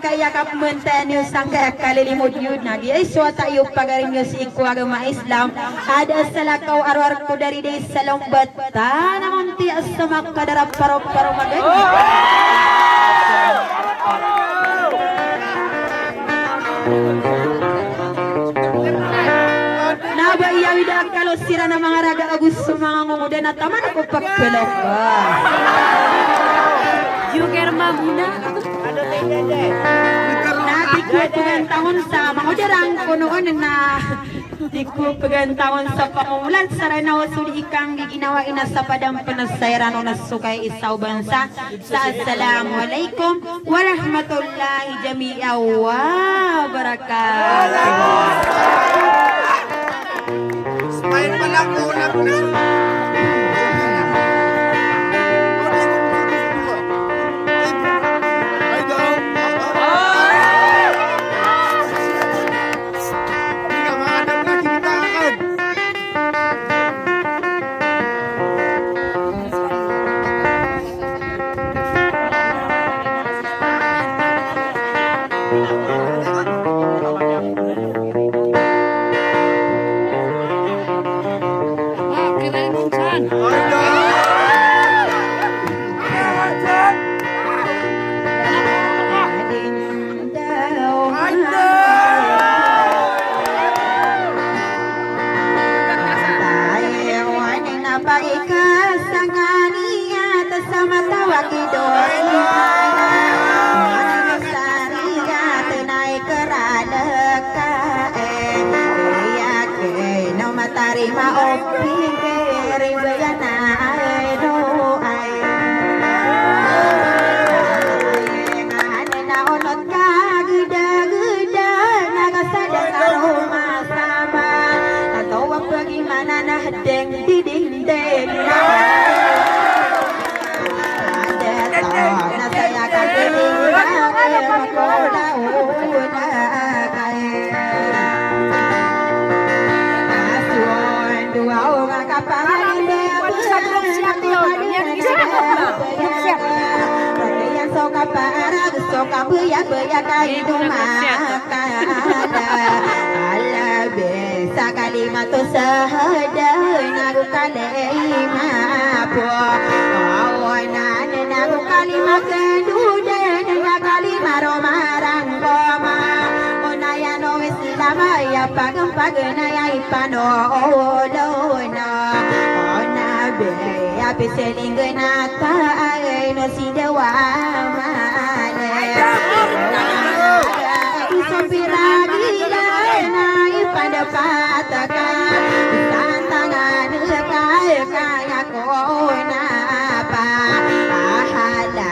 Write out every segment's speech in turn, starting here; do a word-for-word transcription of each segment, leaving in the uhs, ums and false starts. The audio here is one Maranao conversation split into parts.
Kaya kapmantaya niyo sangkaya kalilimod iyo na giyai so wata iyo pagari niyo sii ko agama Islam. Ada salakaw a rowar ko dari dai sa lombatan a mamti a samak ka dara paro-paro magadi. Na ba iyawid a kalo siran a manga raga ago so manga ngongoda na taman ko pagkaloko. Joker Mamina. Na di ko pagantawon sa manga odarang ko noon na di ko pagantawon sa pamomolad sa Ranaw so di ikang giginawai na sa padang penasairan o na so kay isa o bansa. Sa assalamu alaikum warahmatullahi jami'a wabarakatuh. Smile pala ko, wala ko na. Hindi ka makadang na kita agad. Tarima o pingkir i baya na ay do ay. Ay, ngani na onot ka gda-gda na ka sa da ka roma sama. Tanto wa pagimana na deng di ding deng na. Ada to na saya ka ding deng na ko da u da ka. Sa kalima to sahada na go kalima po. Awan na go kalima kendudan na kalima romarang koma. Onaya no Islam aya pagempag na ya ipano olo na. Ona be ya piseling na ta ay no sidawa male. Isopira gila na ipanda pataka. Tantangan kaya kaya ko na pa. Ahala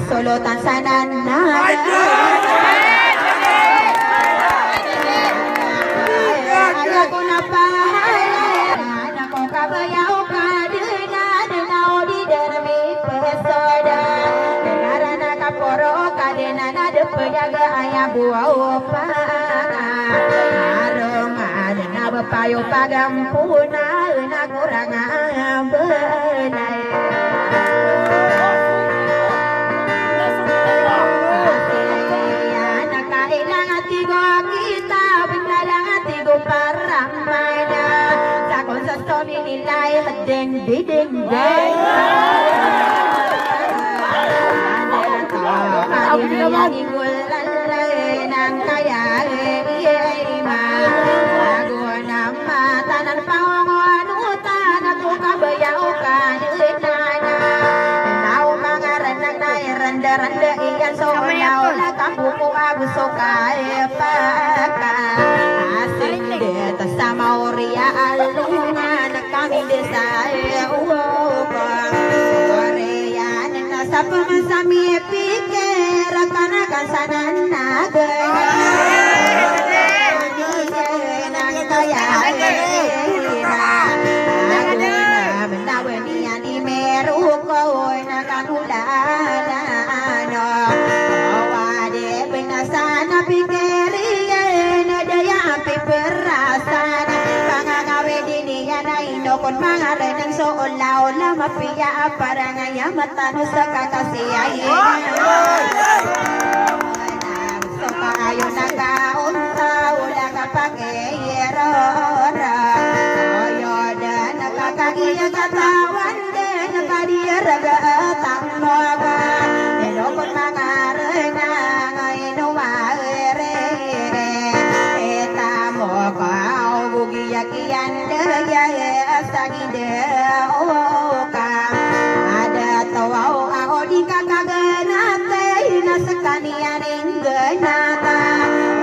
solotan sanan na. Aya ko na pahala. Ana ko kabaya o kadena, dena o di dermi pesoda. Dengarana kaporo kadena na depe daga aya buwa o panga. Arong adena bepayo pagampuna na kurang belai. Kailangan tigo kita, binalangan tigo paramana. Sakon sa somi nilay, deng di deng deng. Ano to, kami nila ni Gulalay, nang kaya, eh, eh, ma. Ago na matanan pa, ongo, ano, tanan ko kabaya o kanitana. Nao mangaranang na iranda-randa iyan so ola-ola kambuko ago so kaepaka. Asing deta sa maori a alongan kami desa e uko. Oriyan na sa pamasa mipikir kana kansanan na gaya. Nang kaya ira. Ago na menawen iyan di meruko na kanulalan. Awa di penasana pikir iyan na daya api perasan. Pangagawi di niyan ay nokon mangaranang so ola-ola mapiya a parangay a matano sa kakasiyay. Ayo na ka onta, ola ka pakay rora. Ayo dn ka kagiya katawan dn ka di raga tamok. Ino kon manga rnang ino mare. Ita mo ka obo giya kiyan dn ya sa ginde oka. Ada tawaw a odi ka kaganat na skaniyan Ganata,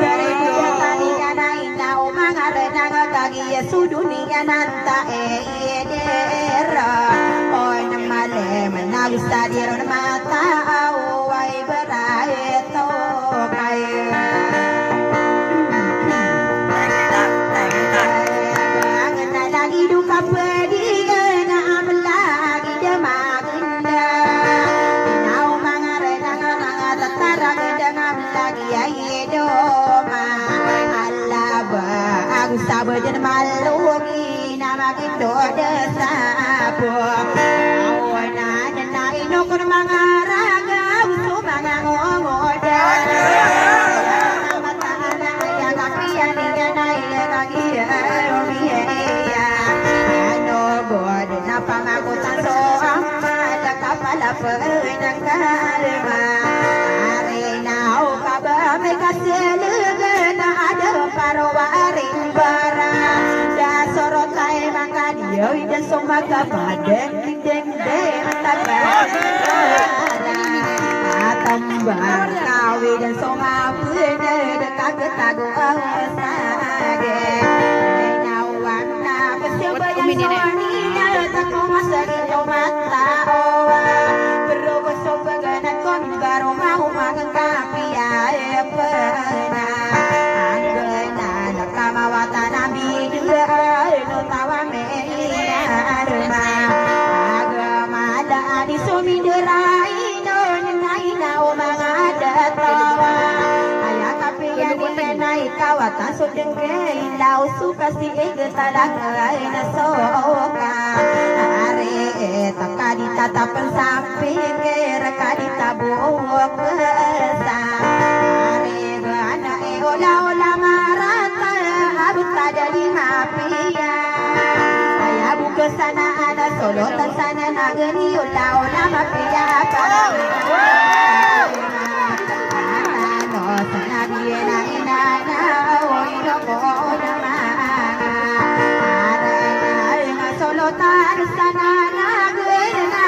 kariya taniya na ina o manga rnang a kagiya so doniya na nta e idira. O na male manaw sa di ron mata a o ay barato kay. Ang na lagi do kapadi na am lagi da maganda. Ina o manga rnang a manga tatarag da ngam lagi ay doma. Ala ba ago sabad na malogi na magindo da sabo. Awana na ino kon manga raga uso manga ngongoda. Mata na aya kapiya niya na aya kagiya romiya. Ano god na pamakotan so ama da kapala pnang kalma. Ari na o kaba may kaselegen a ada paro waring bara. Da sorotay mangkadiyo idan so makapadeng deng deng taba. Atambar kawidan so mapned kagtago a sage. Nawan na psabaya so nina tako masagin o mata owa. Pero ko so pagana ko baro mau mangkapiya pena. Anggana na kamawatan a bidra no tawa me Arma, agama da adi so mindera ino, nina ina o manga datawa. Aya kapiya niyan na i kawatan so dengge, ila o so kasi eg talaka ina so oka. Ari eta ka di tatapn sa pikir, ka di tabuok sa. Ari gana Ola-ola marata, abot ka da di mapiya. Aya bokes a na ana solotan sa na na gani ola-ola mapiya. Para ano sa na di na ina na, o ino ko na ma. Ara na ina solotan sa na na gani na.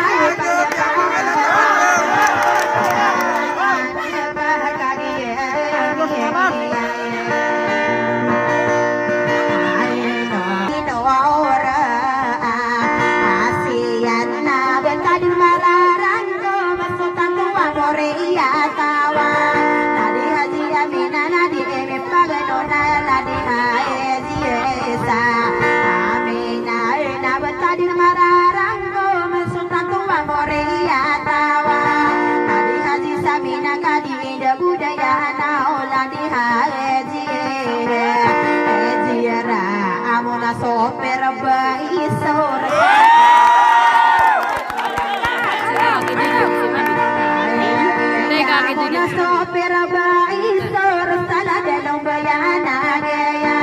Amina, ina, bantadin mararanggo, mansong tanto mamori atawa. Adi Haji Samina kadi ida budaya na ola di Haji. Haji ra amuna sopir ba isor. Amuna sopir ba isor, sala dalong bayan a gaya.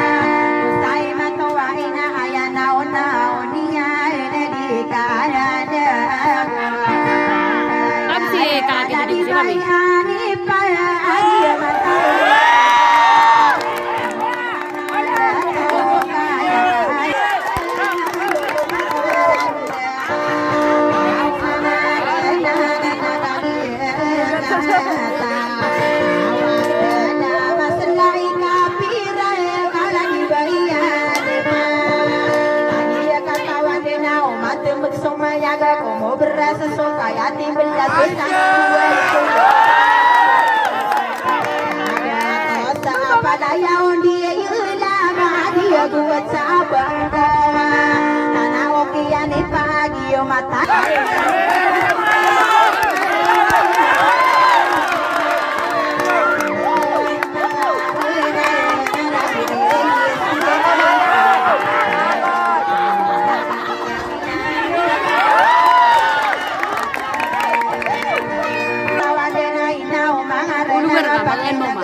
Usay matowa ina aya naon-naon niya, ina di ka aya dago. Absi, kakakita di si Mami. Somaya ga komo berasa so kaya timbel la so sa. Sa palaya ondi ila ma dia buat sa bangka. Nana oki ani pagi o mata. Ulugar ka, mga ino, ma?